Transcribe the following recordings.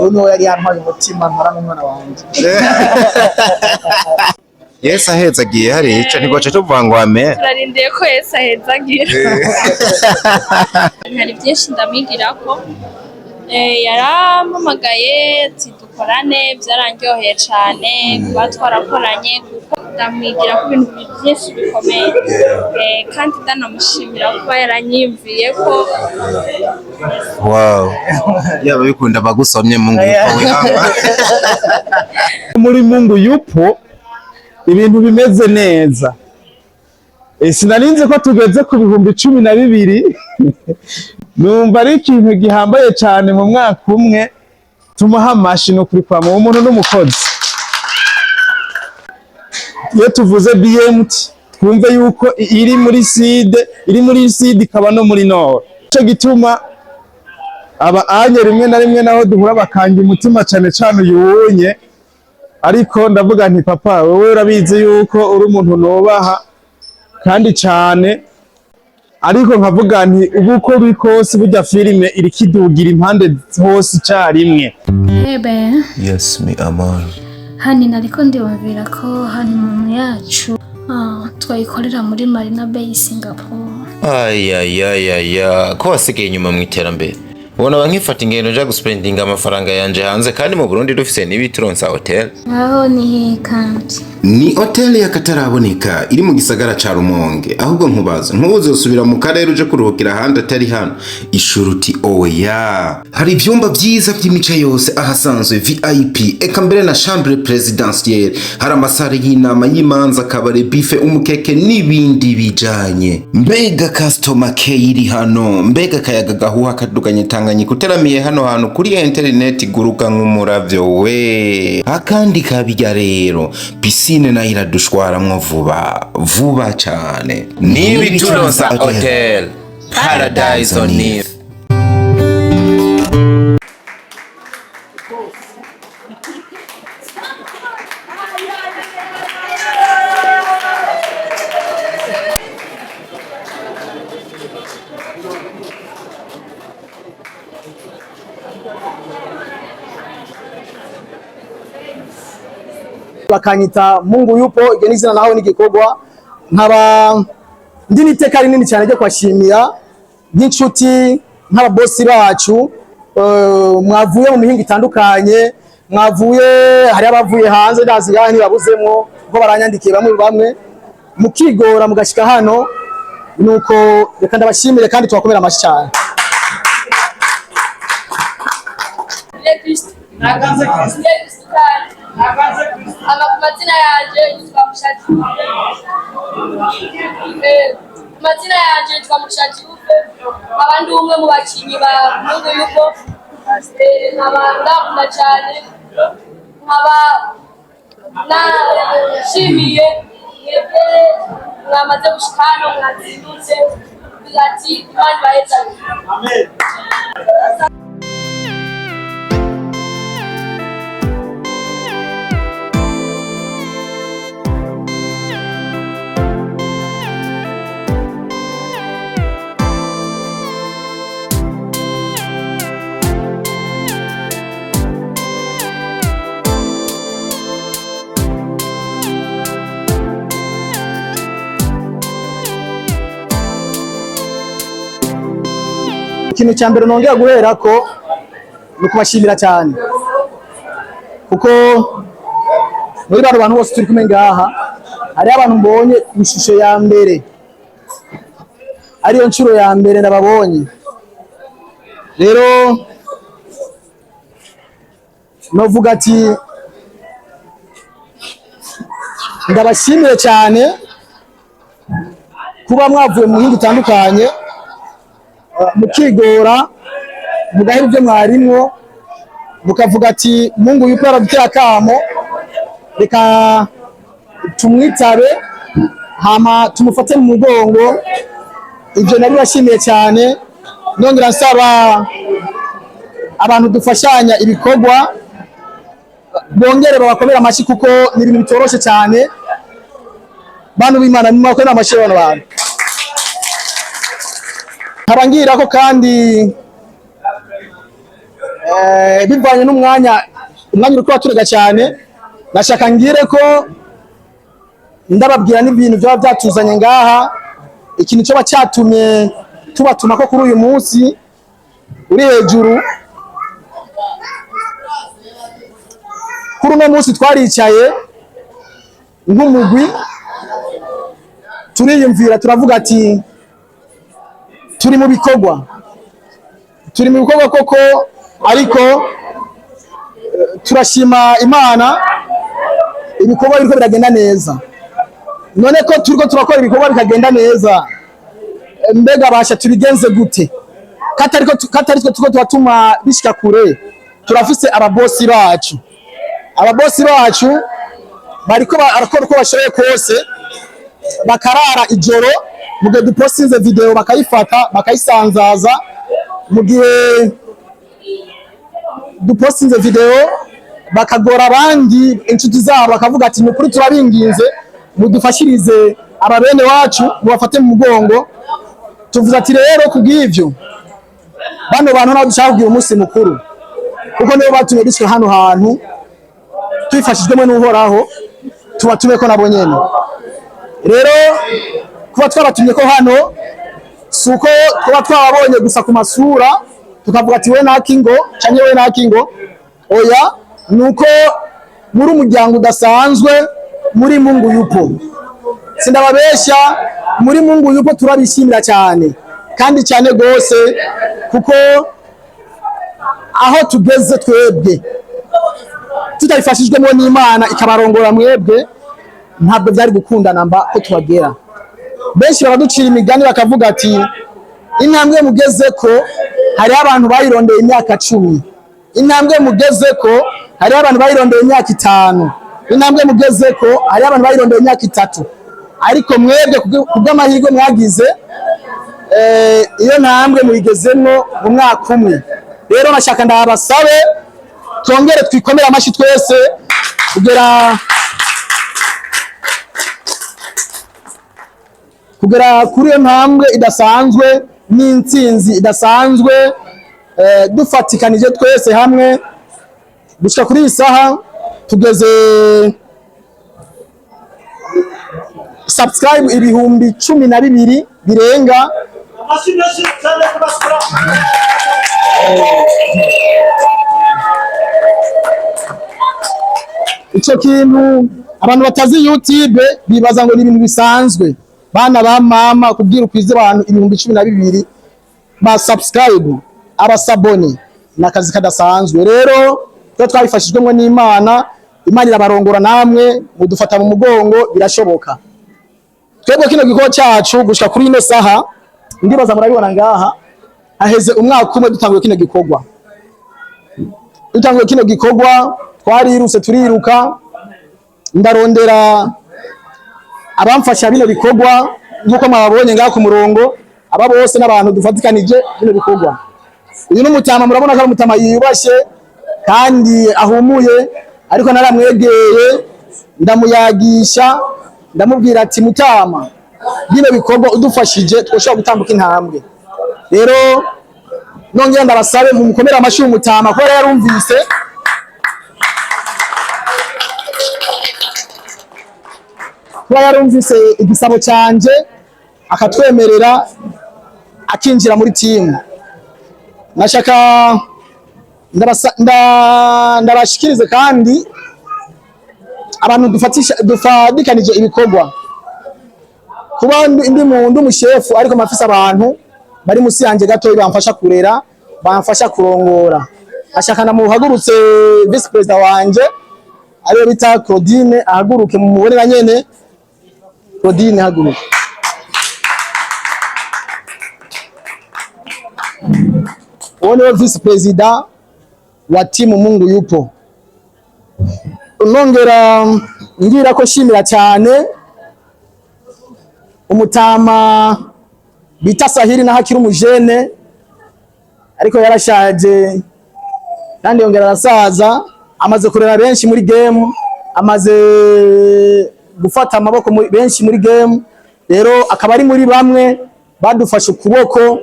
Uyu niwe yari yantwaye umutima, ntwara n'umwana wanje. Yesu ahetse agiye hariya, ico ntigoce tuvuga ngo amen. Turarindiye ko Yesu ahezagira. Hari byinshi ndamwigirako. Yarampamagaye ati dukorane, byarandyoheye cane kuba twarakoranye, kuko ndamwigira ko ibintu byinshi bikomeye. Kandi ndanamushimira kuba yaranyiyumviye ko. Wow, yaba bikunda bagusomye Mungu yupo wihamba. Muri Mungu yupo ibintu bimeze neza. Sinarinzi ko tugeze ku 12,000. Numva ari ikintu gihambaye cyane mu mwaka umwe. Tumuha amashi no kuri kwa umuntu n'umukozi. Iyo tuvuze BMT, twumve yuko iri muri sud, iri muri sud ikaba no muri nord. Ico gituma aba anye rimwe na rimwe naho duhura bakanga umutima cane cane uyuwunye, ariko ndavuga nti: "Papa, wowe urabizi yuko uri umuntu nubaha kandi cane." Ariko nkavuga nti ubu uko biri kose, burya filime iriko idugira impande hose icarimwe. Ebe. Yes, mi amor. Hani nariko ndiyumvira ko honeymoon yacu twayikorera muri Marina Bay, Singapore. Ayayayaya, ko wasigaye inyuma mu iterambere! Ubona ba nkifata ingendo nja guspendinga amafaranga yanje hanze, kandi mu Burundi dufise n'ibituronsa hotel. Aho ni hehe kandi? Ni hoteli y'akataraboneka iri mu gisagara ca Rumonge. Ahubwo nkubaza, nk'uzosubira mu karere uje kuruhukira ahandi atari hano? Ishuruti oya. Hari ivyumba vyiza vy'imice yose, ahasanzwe VIP, eka mbere na chambre présidentielle. Hari amasare y'inama, y'imanza, kabare, buffet, umukeke n'ibindi bijanye. Mbega customer care iri hano! Mbega akayaga gahuha kaduganye Tanganyika! Uteramiye hano hantu kuri interineti guruka nk'umuravyo we. Akandi kabirya rero, piscine nayo iradushwaramwo vuba vuba cane. N'ibituronsa Hotel, paradise on earth. Bakanyita Mungu yupo, iryo ni izina naho n'igikorwa. Nkaba ndi n'iteka rinini cyane ryo kwashimira nk'inshuti, nk'ababosi bacu. Mwavuye mu mihingo itandukanye, mwavuye, hari abavuye hanze, ndazi ngaha ntibabuzemwo kuko baranyandikiye bamwe bamwe, mukigora mugashika hano. Nuko reka ndabashimire kandi tubakomera amashyi cyane. Kristo. Kristo kandi. Ama ku mazina yanje yitwa Mushaji. Ku mazina yanje yitwa Mushaji Ufe. Nkaba ndi umwe mu bakinyi ba Mungu yuko. Nkaba ndakunda cyane. Nkaba nashimiye mwebwe mwamaze gushika hano, mwazindutse. Ati Imana ibahezagire. Ikintu cya mbere nongera guhera ko ni ukubashimira cyane, kuko muri bano bantu bose turi kumwe ngaha, hariho abantu mbonye ku ishusho ya mbere, ariyo nshuro ya mbere ndababonye. Rero novuga ati ndabashimire cyane kuba mwavuye mu mihingo itandukanye, mukigora, mugahera ibyo mwarimwo, mukavuga ati Mungu yuko yaraduteye akamo, reka tumwitabe hama tumufate mu mugongo. Ibyo nabibashimiye cyane. Nongera nsaba abantu dufashanya ibikorwa bongere babakomere amashyi, kuko ni ibintu bitoroshe cyane. Bantu b'Imana, mubakomere amashyi bano bantu. Nkaba ngira ko kandi Bivanye n'umwanya, umwanya uriko uraturega cyane, nashaka ngire ko ndababwira n'ibintu byaba byatuzanye ngaha, ikintu cyoba cyatumye tubatuma ko kuri uyu munsi uri hejuru. Kuri uno munsi twaricaye nk'umugwi, turiyumvira, turavuga ati turi mu bikorwa, turi mu bikorwa koko, ariko turashima Imana, ibikorwa biriko biragenda neza. None ko turiko turakora ibikorwa bikagenda neza, mbega basha tubigenze gute katariko katari twe turiko turatuma bishika kure? Turafise ababosi bacu, ababosi bacu bariko barakora uko bashoboye kose, bakarara ijoro mu gihe dupostinze video bakayifata bakayisanzaza, mu gihe dupostinze video bakagora abandi inshuti zabo, bakavuga ati: "Ni ukuri turabinginze, mudufashirize aba bene wacu, mubafate mu mugongo." Tuvuze ati rero kubw'ivyo, bano bantu nabo dushaka kugira umunsi mukuru, kuko nibo batumye dushika hano hantu tubifashijwemo n'Uhoraho. Tubatume ko nabo nyene. Rero kuba twabatumye ko hano, si uko kuba twababonye gusa ku masura tukavuga ati we nakingo canke we nakingo, oya, ni uko muri umuryango udasanzwe muri Mungu Yupo. Sindababesha, muri Mungu Yupo turabishimira cyane kandi cyane gose, kuko aho tugeze twebwe tutabifashijwemo n'Imana ikabarongora mwebwe, ntabwo byari gukundana mba ko tubagera. Benshi baraducira imigani bakavuga ati intambwe mugeze ko hariho abantu bayirondeye imyaka 10, intambwe mugeze ko hariho abantu bayirondeye imyaka 5, intambwe mugeze ko hariho abantu bayirondeye imyaka 3, ariko mwebwe kubw'amahirwe mwagize, iyo ntambwe muyigezemwo mu mwaka umwe. Rero nashaka ndabasabe twongere twikomere amashyi twese kugera kuri iyo ntambwe idasanzwe n'intsinzi idasanzwe, dufatikanije twese hamwe. Gushika kuri iyi saha tugeze subscribe 12,000 birenga. Ico kintu abantu batazi YouTube bibaza ngo ni ibintu bisanzwe. Bana ba mama, kubwira ukwize abantu 12,000 ba subscribe, abasabone, ni akazi kadasanzwe. Rero twe twabifashijwemo n'Imana, Imana irabarongora, namwe mudufata mu mugongo, birashoboka. Twebwe kino gikorwa cyacu gushika kuri ino saha, ndibaza murabibona ngaha, haheze umwaka umwe dutanguye kino gikorwa. Dutanguye kino gikorwa twariruse, turiruka, ndarondera abamfasha bino bikorwa nk'uko mwababonye ngaha ku murongo. Aba bose n'abantu dufatikanije bino bikorwa. Uyu n'umutama, murabona ko ari umutama yiyubashe kandi ahumuye, ariko naramwegeye ndamuyagisha, ndamubwira ati: "Mutama, bino bikorwa udufashije twoshobora gutambuka intambwe." Rero nongera ndabasabe mumukomere amashyi umutama kubera yarumvise. Kuba yarumvise igisabo canje akatwemerera akinjira muri timu. Nashaka ndabashikirize kandi abantu dufatisha, dufadikanije ibikorwa. Kuba ndi mu ndi umushefu, ariko mafise abantu bari musi yanje gato bamfasha kurera, bamfasha kurongora. Ashaka namuhagurutse vice president wanje, ariwe bita Claudine, ahaguruke mumubonera nyene. Claudine, haguruka. Uwo niwe vice president wa timu Mungu Yupo. Nongera ngira ko shimira cyane umutama bita Sahiri, naho akiri umujene ariko yarashaje kandi yongera arasaza, amaze kurera benshi muri game, amaze gufata amaboko benshi muri game. Rero akaba ari muri bamwe badufashe ukuboko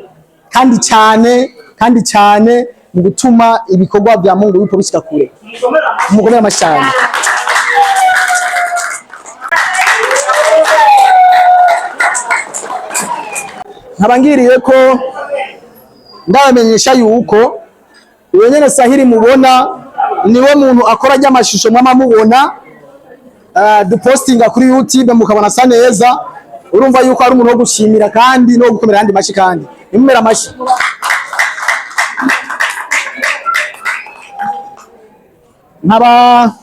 kandi cyane kandi cyane. mu gutuma ibikorwa vya Mungu Yupo bishika kure. Mukomere amashyi cyane. Nkaba ngiriye ko ndabamenyesha yuko uyo nyene Sahiri mubona niwe muntu akora ry'amashusho mwama mubona dupostinga kuri YouTube mukabona asa neza. Urumva yuko ari umuntu wo gushimira kandi no gukomera ayandi mashi, kandi nimumera amashi. Nkaba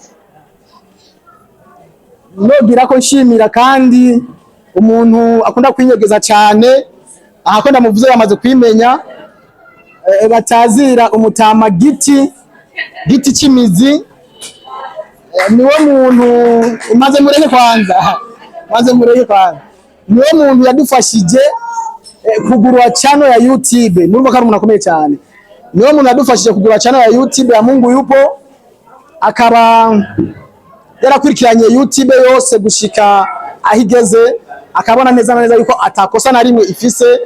nogira ko nshimira kandi umuntu akunda kwinyegeza cyane, aha ko ndamuvuze bamaze kwimenya, batazira umutama Giti, Giti c'imizi. Niwe muntu maze mureke kwanza, maze mureke kwanza, niwe muntu yadufashije kugura channel ya YouTube. Murumva ko ari umuntu akomeye cyane. Niwe muntu yadufashije kugura channel ya YouTube ya Mungu Yupo, akaba yarakurikiranye YouTube yose gushika aho igeze, akabona neza na neza yuko atakosa na rimwe ifise.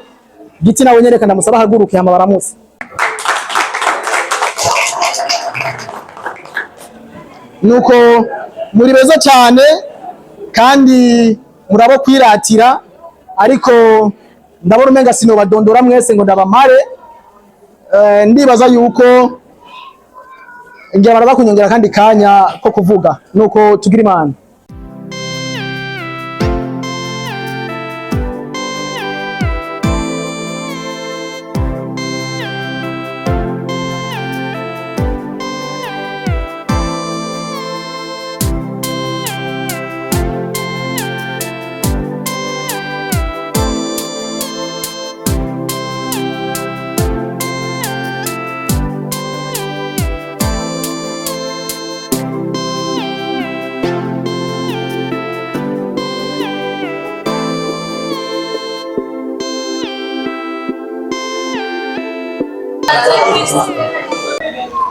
Giti nawe nyereka ndamusaba ahaguruke hama baramutse. Nuko muri beza cyane kandi murabo kwiratira, ariko ndabona umenga sinobadondora mwese ngo ndabamare. Ndibaza yuko ngira baraza kunyongera kandi kanya ko kuvuga. Nuko tugira Imana.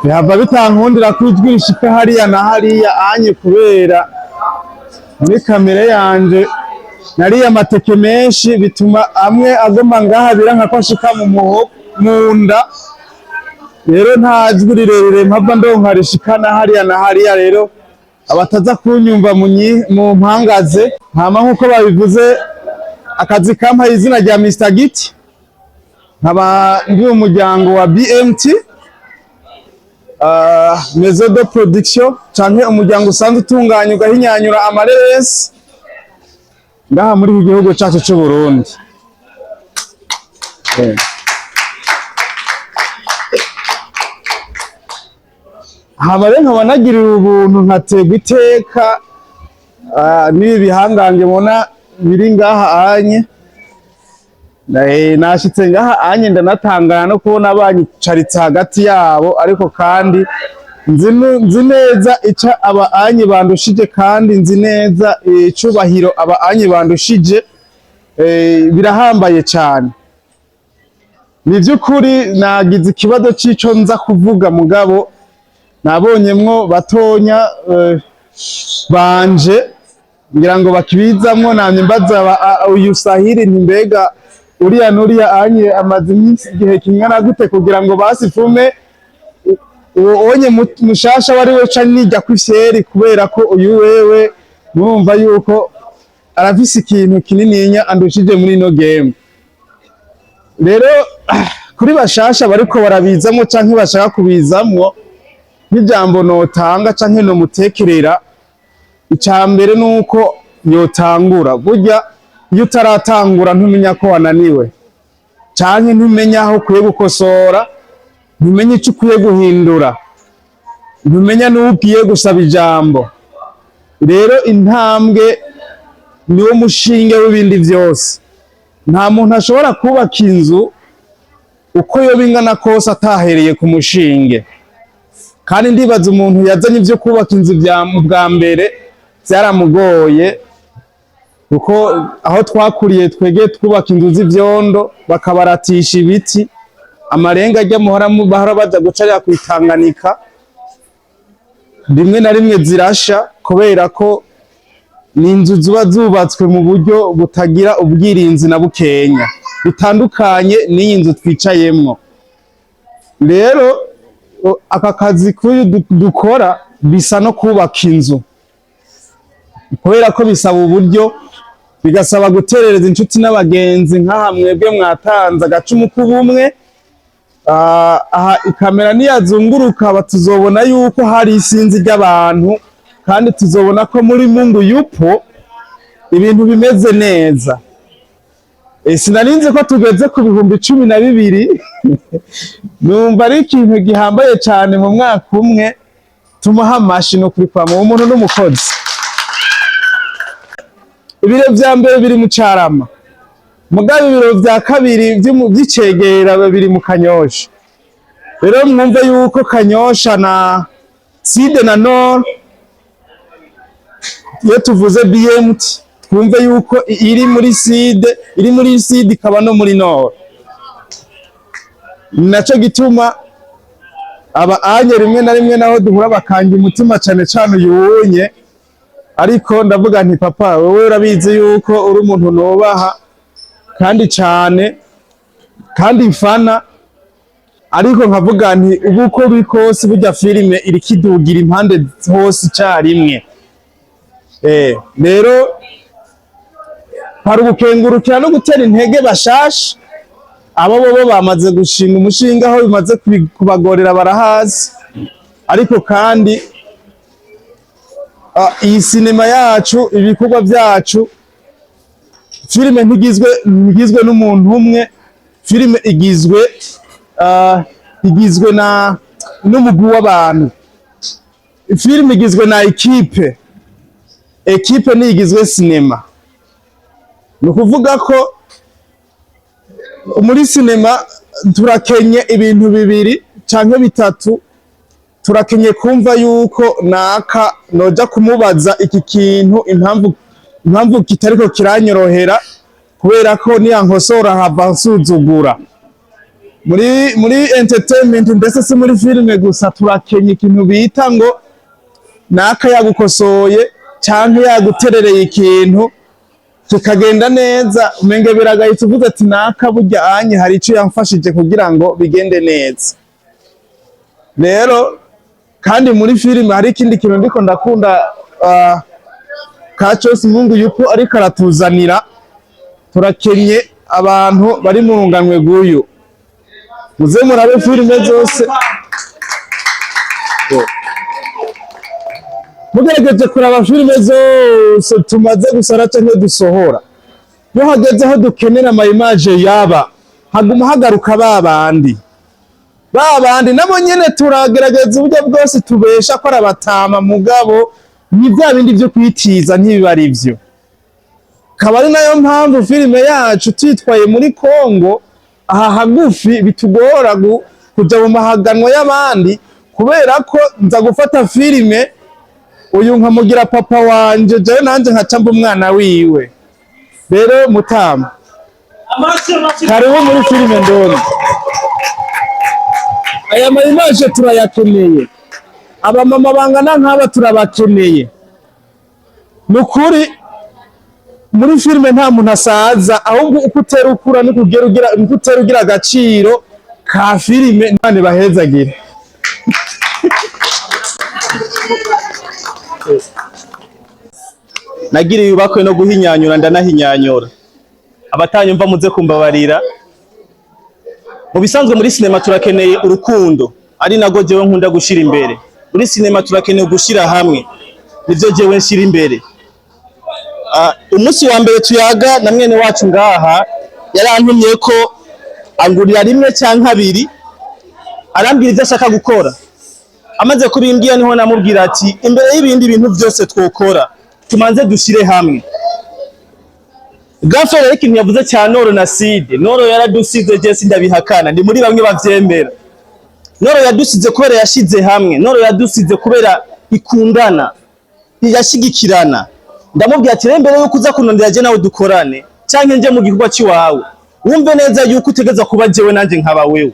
Bihava bitankundira ko ijwi rishika hariya na hariya anye, kubera muri kamere yanje nariye amateke menshi, bituma amwe agoma ngaha biranka ko ashika mu muhogo mu nda. Rero nta jwi rirerire mpava ndonka rishika na hariya na hariya. Rero abataza kunyumva mu mpangaze hama nk'uko babivuze, akazi kampaye izina rya Mr Giti, nkaba ndi mu muryango wa BMT, Maison de Production, canke umuryango usanzwe utunganya ugahinyanyura amareresi ngaha muri iki gihugu cacu c'u Burundi. Hama rero nkaba nagiriwe ubuntu nkategwa iteka n'ibi bihangange mubona biri ngaha anye. Nashitse ngaha anye ndanatangana no kubona banyicaritse hagati yabo, ariko kandi nzi neza ico aba anye bandushije, kandi nzi neza icubahiro aba anye bandushije, birahambaye cane. Ni vy'ukuri nagize ikibazo c'ico nza kuvuga, mugabo nabonyemwo batonya banje ngira ngo bakibizamwo. Namye mbaza uyu Sahiri nti: "Mbega uriya nuriya anye amaze iminsi igihe kingana gute kugira ngo basifume uwo onye mushasha wari we ca nijya kw'ifyeri?" Kubera ko uyu wewe murumva yuko arafise ikintu kinininya andushije muri ino game. Rero kuri bashasha bariko barabizamwo canke bashaka kubizamwo, nk'ijambo notanga canke nomutekerera, ica mbere nuko yotangura. Burya iyo utaratangura ntumenya ko wananiwe, canke ntumenya aho ukwiye gukosora, ntumenya ico ukwiye guhindura, ntumenya n'uwo ugiye gusaba ijambo. Rero intambwe niwo mushinge w'ibindi vyose. Nta muntu ashobora kubaka inzu uko yoba ingana kose atahereye ku mushinge. Kandi ndibaza umuntu yazanye ivyo kubaka inzu bwa mbere vyaramugoye, kuko aho twakuriye twege twubaka inzu z'ivyondo, bakabaratisha ibiti, amarenga ajya muhora bahora baja guca ariya kw'itanganika, rimwe na rimwe zirasha kubera ko ni inzu ziba zubatswe mu buryo butagira ubwirinzi na bukenya, bitandukanye n'iyi nzu twicayemwo. Rero Aka kazi k'uyu dukora bisa no kubaka inzu, kubera ko bisaba uburyo, bigasaba guterereza inshuti n'abagenzi. Nk'aha mwebwe mwatanze agacumu k'ubumwe. Aha ikamera niyazunguruka tuzobona yuko hari isinzi ry'abantu, kandi tuzobona ko muri Mungu Yupo ibintu bimeze neza. Sinarinzi ko tugeze ku 12,000. Numva ari ikintu gihambaye cyane mu mwaka umwe. Tumuha amashi no kuri kwa umuntu n'umukozi. Ibiro vya mbere biri mu Carama, mugabo ibiro vya kabiri vy'icegera biri mu Kanyosha. Rero mwumve yuko Kanyosha na Sud na Nord, iyo tuvuze BMT twumve yuko iri muri Sud, iri muri Sud ikaba no muri Nord. Naco gituma aba anye rimwe na rimwe naho duhura bakanga umutima cane cane uyunye, ariko ndavuga nti: "Papa, wowe urabizi yuko uri umuntu nubaha kandi cane kandi mfana." Ariko nkavuga nti ubu uko biri kose, burya filime iriko idugira impande hose icarimwe. Rero hari ugukengurukira no gutera intege bashasha. Abo bobo bamaze gushinga umushinga, aho bimaze kubagorera barahazi. Ariko kandi iyi sinema yacu, ibikorwa byacu, filime ntigizwe n'umuntu umwe. Filime igizwe na n'umugwi w'abantu. Filime igizwe na équipe. Équipe niyo igizwe sinema. Ni ukuvuga ko muri sinema turakenye ibintu bibiri canke bitatu. Turakenye kumva yuko naka noja kumubaza iki kintu, impamvu kitariko kiranyorohera, kubera ko niyankosora hava nsuzugura. Muri entertainment, ndetse si muri filime gusa, turakenye ikintu bita ngo naka yagukosoye canke yaguterereye ikintu kikagenda neza, umenge biragahita uvuze ati: "Naka burya anye hari ico yamfashije kugira ngo bigende neza." Rero kandi muri filime hari ikindi kintu ndiko ndakunda, Kachos Mungu Yupo ariko aratuzanira. Turakenye abantu bari mu runganwe rw'uyu. Muze murabe filime zose, mugerageje kuraba filime zose tumaze gusara canke dusohora, iyo hageze aho dukenera ama image yaba, haguma hagaruka ba bandi, ba bandi nabo nyene. Turagerageza uburyo bwose tubesha ko arabatama, mugabo ni bya bindi vyo kwitiza, ntibiba ari vyo. Kaba ari nayo mpamvu filime yacu twitwaye muri Kongo aha hagufi bitugora kuja mu mahaganwa y'abandi, kubera ko nza gufata filime uyu nkamugira papa wanje, jewe nanje nkaca mba umwana wiwe. Rero mutama, karibu muri filime ndoni. Aya ma image turayakeneye, abamama bangana nk'aba turabakeneye. Ni ukuri muri filime nta muntu asaza, ahubwo uko utera ukura niko ugera ugira, niko utera ugira agaciro ka filime. Imana ibahezagire. Nagiriye ubakwe no guhinyanyura, ndanahinyanyura. Abatanyumva muze kumbabarira. Mu bisanzwe muri sinema turakeneye urukundo, ari nago jewe nkunda gushira imbere. Muri sinema turakeneye gushira hamwe, nivyo jewe nshira imbere. Umunsi wa mbere tuyaga na mwene wacu ngaha, yarantumye ko angurira rimwe canke abiri, arambwira ivyo ashaka gukora. Amaze kubimbwira niho namubwira ati: "Imbere y'ibindi bintu vyose twokora, tumanze dushire hamwe." Gafere rero ikintu yavuze cya Nord na Sud, Nord yaradusize, je sindabihakana, ndi muri bamwe bavyemera. Nord yadusize kubera yashize hamwe, Nord yadusize kubera ikundana, yashigikirana. Ndamubwira ati: "Rero mbere yuko uza kunondera je nawe dukorane canke nje mu gikorwa ciwawe, wumve neza yuko utegeza kuba jewe nanje nkaba wewe.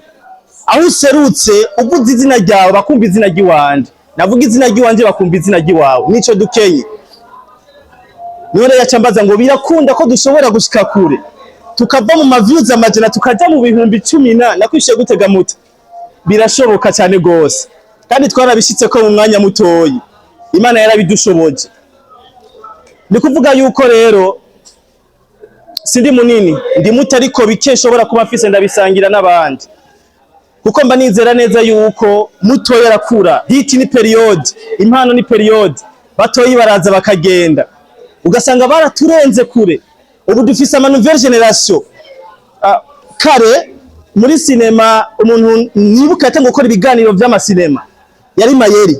Aho userutse uvuze izina ryawe bakumva izina ry'iwanje, navuga izina ry'iwanje bakumva izina ry'iwawe. Nico dukenye." Niho rero yaca ambaza ngo birakunda ko dushobora gushika kure, tukava mu ma views 100 tukaja mu 10,000 na nakwishiye gutega muta. Birashoboka cyane gose, kandi twarabishitse ko mu mwanya mutoyi Imana yarabidushoboje. Ni kuvuga yuko rero sindi munini, ndi muto, ariko bike nshobora kuba mfise ndabisangira n'abandi, kuko mba nizera neza yuko mutoya arakura. Hit ni période, impano ni période. Batoyi baraza bakagenda, ugasanga baraturenze kure. Ubu dufise ama nouvelle génération. Kare muri sinema, umuntu nibuka yatangiye gukora ibiganiro vy'amasinema yari Mayeri,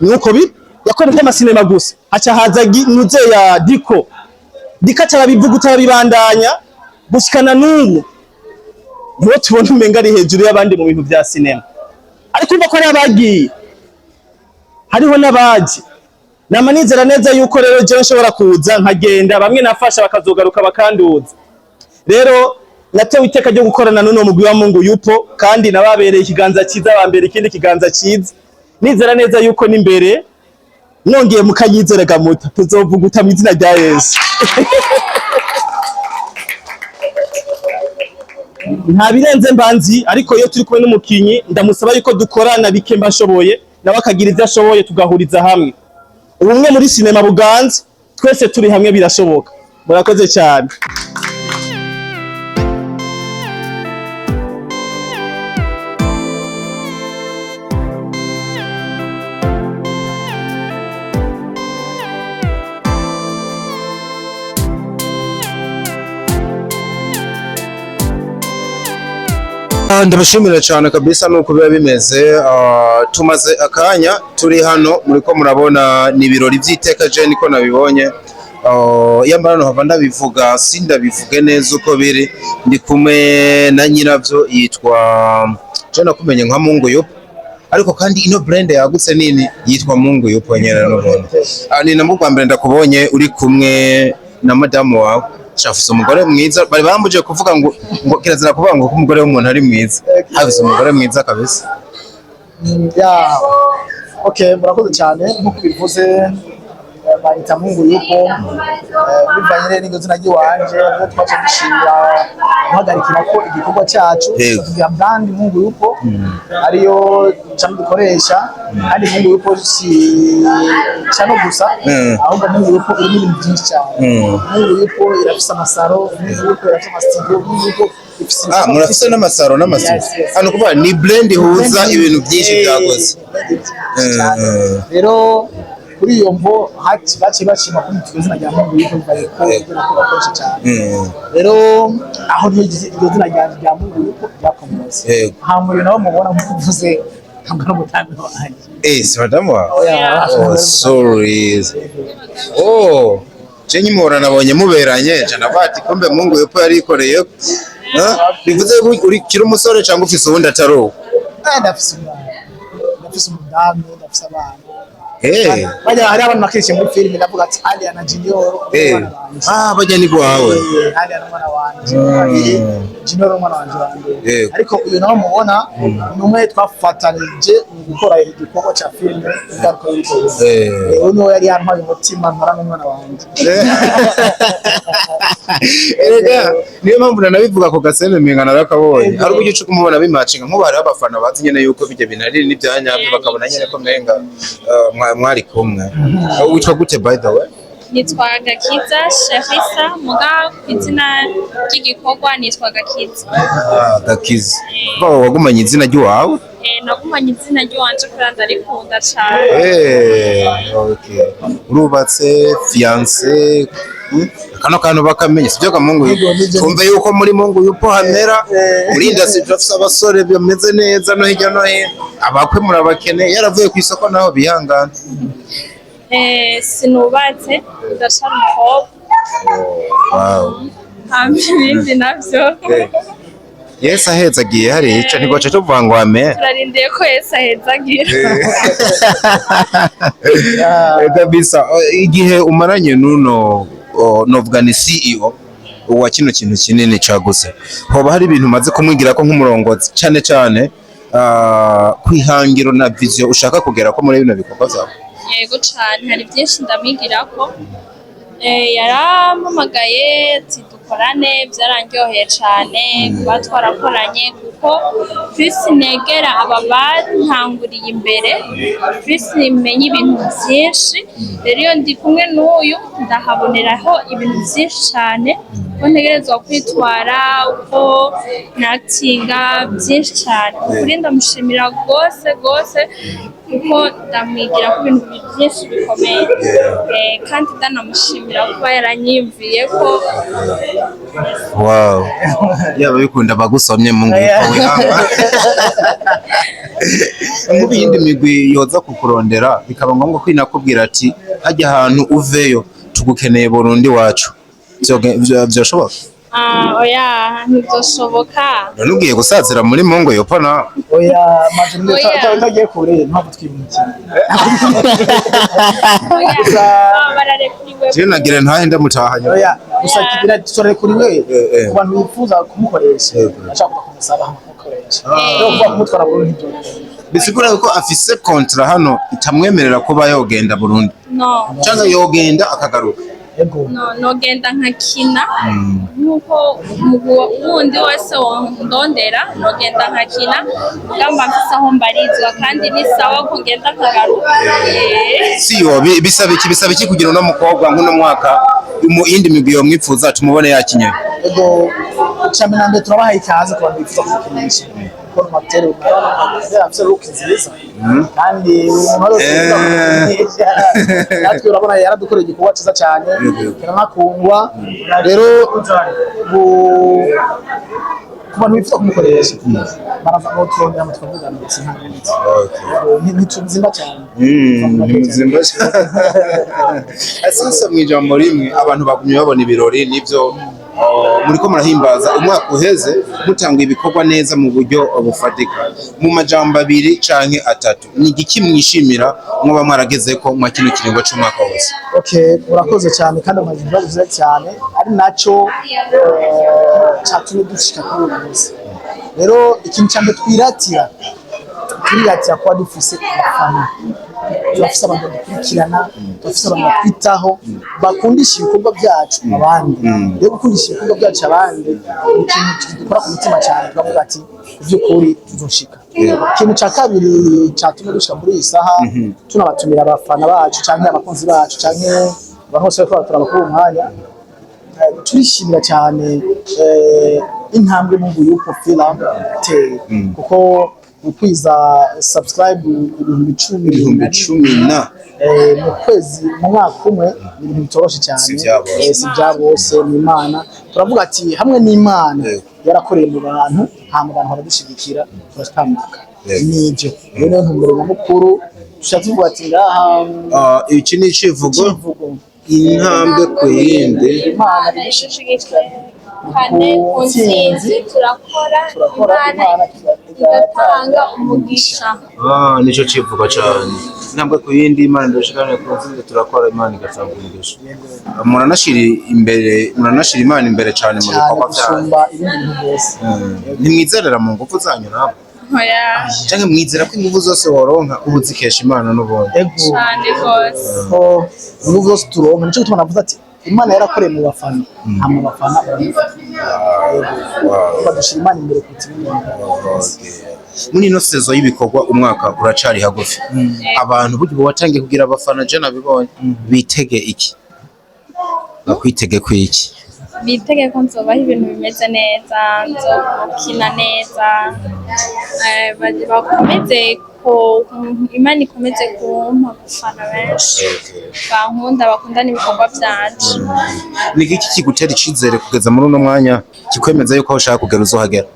nuko bi yakora ivy'amasinema gusa. Haca haza nuze ya Diko, Diko aca arabivuga, utarabibandanya gushikana n'ubu. Niwo tubona umenga ari hejuru y'abandi mu bintu vya sinema, ariko urumva ko hari abagiye, hariho n'abaje. Nama nizera neza yuko rero jewe nshobora kuza nkagenda, bamwe nafasha bakazogaruka bakanduza. Rero natewe iteka ryo gukorana n'uno mugwi wa Mungu Yupo, kandi nababereye ikiganza cyiza, bambere ikindi kiganza cyiza. Nizera neza yuko n'imbere mwongeye mukanyizera gamuta, tuzovuguta mu izina rya Yesu. Nta birenze mbanzi, ariko iyo turi kumwe n'umukinyi ndamusaba yuko dukorana bike mba nshoboye, nawe akagira ivyo ashoboye, tugahuriza hamwe. Ubumwe muri sinema buganze, twese turi hamwe birashoboka. Murakoze cyane. Ndabashimira cyane kabisa nuko biba bimeze. Tumaze akanya turi hano, muriko murabona ni ibirori by'iteka. Je niko nabibonye. Yamara no hava ndabivuga, sindabivuge neza uko biri. Ndi kumwe na nyiravyo, yitwa, je nakumenye nka Mungu Yupo, ariko kandi ino brand yagutse nini yitwa Mungu Yupo nyene n'ubundi. Ni nabwo bwa mbere ndakubonye uri kumwe na madamu wawe. Shafise umugore mwiza. Bari bambuje kuvuga ngo kirazira kuvuga ngo ko umugore w'umuntu ari mwiza. Afise umugore mwiza kabisa. Ya, okay, murakoze cyane. Nk'uko bivuze, banyita Mungu Yupo, bivanye rero n'iryo zina ry'iwanje niyo twaje dushimira guhagarikira ko igikorwa cyacu, tugira brand Mungu Yupo, ariyo channel dukoresha. Kandi Mungu Yupo si channel gusa, ahubwo Mungu Yupo irimo ibintu byinshi cyane. Mungu Yupo irafise amasaro, Mungu Yupo irafise amastudio, Mungu Yupo ifise Murafise n'amasaro n'amasuku? Yes. Hano kuvuga ni brand ihuza ibintu byinshi byakoze. Cyane. Rero kuri iyo mvo baciye bashima ko iryo zina rya Mungu Yupo, bivaye ko kubera ko bakoresha cyane. Rero aho niho iryo zina rya Mungu Yupo ryakomotse. Hama uyu nawe mubona, nk'uko uvuze, ntabwo ari umutambi wanjye. Si madamu wawe? Oya. Oh, sorry. Oh, je nkimubona nabonye muberanye, nca ndavuga ati kumbe Mungu Yupo yarikoreye. Bivuze ko uri kiri umusore cyangwa ufise uwundi atari uwo? Ndafise umwana, ndafise umudamu, ndafise abana. Bajya hari abantu bakirishe muri filime, ndavuga ati Alia na Junior, umwana wanje. Bajya ni gwawe. Alia ni umwana wanje babiri, Junior ni umwana wanje wa mbere. Ariko uyu nawe mubona ni umwe twafatanije mu gukora igikorwa cya filime Ingaruka y'Urukundo. Uyu niwe yari yantwaye umutima, ntwara n'umwana wanje. Erega niyo mpamvu nanabivuga ko gasene menga narakabonye. Hari uburyo uca kumubona bimacinga, nk'ubu hariho abafana bazi nyene yuko bijya bintu ari n'ibyanyabyo, bakabona nyene ko menga mwari kumwe. Witwa gute, by the way? Nitwa Gakiza Sharisa, muga ku izina ry'igikorwa nitwa Gakiza. Gakiza. Ba wagumanye izina ry'iwawe? Nagumanye izina ry'iwanje kubera ndarikunda cane. Okay. Urubatse, fiancé, kano kantu bakamenye sibyo kamungu? Twumve yuko muri Mungu Yupo hamera muri industry turafise abasore bameze neza no hirya no hino, abakwe murabakene, yaravuye ku isoko naho bihangana. Sinubatse, ndacari umukobwa. Hama ibindi navyo Yesu ahetse agiye hariya ico ntigoce tuvuga ngo amen. Turarindiye ko Yesu ahezagira. Kabisa. Igihe umaranye n'uno, novuga ni CEO wa kino kintu kinini cagutse, hoba hari ibintu umaze kumwigira ko nk'umurongozi, cane cane kwihangiro na vision ushaka kugera ko muri bino bikorwa vyawe? Yego cane, hari byinshi ndamwigirako. Yarampamagaye ati dukorane, byarandyoheye cyane kuba twarakoranye, kuko plus negera aba bantanguriye imbere, plus menye ibintu byinshi. Rero iyo ndi kumwe n'uyu ndahaboneraho ibintu byinshi cyane, ko ntegerezwa kwitwara, uko natinga byinshi cyane. Ukuri ndamushimira rwose rwose, kuko ndamwigira ku bintu byinshi bikomeye. Kandi ndanamushimira kuba yaranyiyumviye ko. Wow, yaba bikunda bagusomye mu nguko wihamba mu yindi migwi yoza kukurondera, bikaba ngombwa ko inakubwira ati hajya ahantu uveyo, tugukeneye Burundi wacu. Vyoshoboka? Ah, oya, ntibyoshoboka. None ugiye gusazira muri Mungu yopfa nawe? Oya, maje. Oya. Utagiye kure, ntabwo twimukira. Oya, baba bararekuriwe. Jewe nagira ntahe ndamutahanye. Oya, gusa kigira turekuriwe Eh. ku bantu bifuza kumukoresha, ashaka kuza kumusaba kumukoresha. Rero kuvuga kumutwara burundu ntibyoroshye. Bisigura ko afise contrat hano itamwemerera kuba yogenda Burundi? No. Canke yogenda akagaruka? Yego. No, nogenda nkakina nk'uko umugwi wundi wese wondondera, nogenda nkakina mugamba mfise aho mbarizwa, kandi ni sawa ko ngenda nkagaruka. Siyo bisaba iki kugira uno mukobwa nk'uno mwaka mu yindi migwi yomwipfuza tumubone yakinye? Ego, icambere na mbere turabahaye ikaze ku bantu bifuza kumukinisha, kuko ni umu acteur afise look nziza, kandi umuntu wese yifuza kumukinisha, natwe urabona yaradukoreye igikorwa cyiza cyane kiranakundwa. Rero ku bantu bifuza kumukoresha baraza ngo turondera mu tukavugana, ndetse nta ntituzimba cyane. Ntimuzimba. Sasa mu ijambo rimwe, abantu bagumye babona ibirori nivyo, oh, muriko murahimbaza umwaka uheze mutanga ibikorwa neza mu buryo bufatika. Mu majambo abiri canke atatu, ni igiki mwishimira mwoba mwaragezeko mwa kino kiringo c'umwaka wose? Okay, urakoze cyane, kandi amaze ibibazo byiza cyane, ari nacyo cyatumye dushika kuri uyu munsi. Rero ikintu cya mbere twiratira, turiratira kuba dufise abafana, turafise abantu badukurikirana, turafise abantu batwitaho, bakundisha ibikorwa byacu abandi. Rero gukundisha ibikorwa byacu abandi ni ikintu kidukora ku mutima cyane, tukavuga ati by'ukuri tuzoshika. Ikintu cya kabiri cyatumye dushika muri iyi saha, tunabatumira abafana bacu canke abakunzi bacu canke abantu bose bariko baraturaba kuri uyu mwanya, turishimira cyane intambwe Mungu Yupo Film iteye, kuko gukwiza subscribe 10,000 10,000 na mu kwezi, mu mwaka umwe, ni ibintu bitoroshe cyane. Si vya bose. Si bya bose, ni Imana. Turavuga ati hamwe n'Imana yarakoreye mu bantu, hama abantu baradushigikira, turatambuka. Nivyo rero, niyo ntumbero nyamukuru tushatse tuvuga ati ngaha. Ah, iki ni icivugo. Icivugo. Intambwe ku yindi. Imana Imana idushigikiye kane ku ntsinzi, turakora. Turakora. Imana Imana igatanga umugisha. Ah, nico civugo cane, intambwe ku yindi, Imana idushikane ku ntsinzi, turakora, Imana igatanga umugisha. Muranashira imbere, muranashira Imana imbere cane mu cyane bikorwa vyanyu. Gusumba ibindi bintu byose. Ntimwizerera mu nguvu zanyu ntabwo? Oya. Canke mwizera ko inguvu zose woronka ubu zikesha Imana n'ubundi? Ego. Cyane rwose. Ko ingufu zose turonka, nico gituma navuze ati Imana yarakoreye mu bafana, hama abafana barabifata. Yego, badushira Imana imbere kuruta ibindi bintu byose. Muri ino saison y'ibikorwa, umwaka uracari hagufi, abantu burya ubu watangiye kugira abafana, je nabibonye, bitege iki, bakwitege kwiki? Bitege ko nzobaha ibintu bimeze neza, nzokina neza. Bakomeze ko Imana ikomeze kumpa abafana benshi bankunda, bakunda n'ibikorwa byanje. Ni iki kigutera icizere kugeza muri uno mwanya, kikwemeza yuko aho ushaka kugera uzohagera?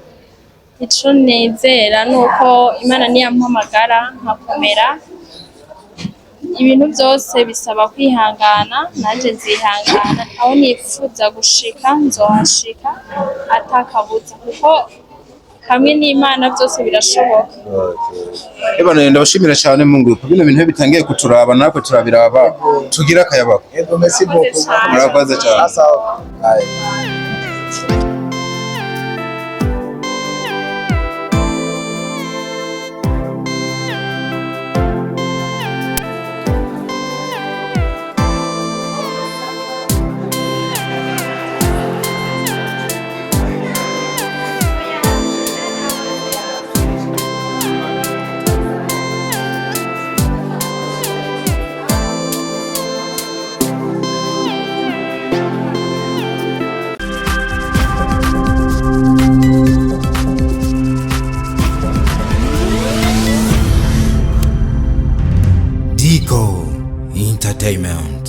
Ico nizera ni uko Imana niyampamagara nkakomera, ibintu byose bisaba kwihangana, nanje nzihangana, aho nifuza gushika nzohashika atakabuza, kuko hamwe n'Imana byose birashoboka. Ebana, ndabashimira cyane Mungu, bino bintu bitangiye kuturaba natwe turabiraba, tugira akayabako. Ego, merci beaucoup. Murakoze cyane. Sawa. Aye. Eagle Entertainment.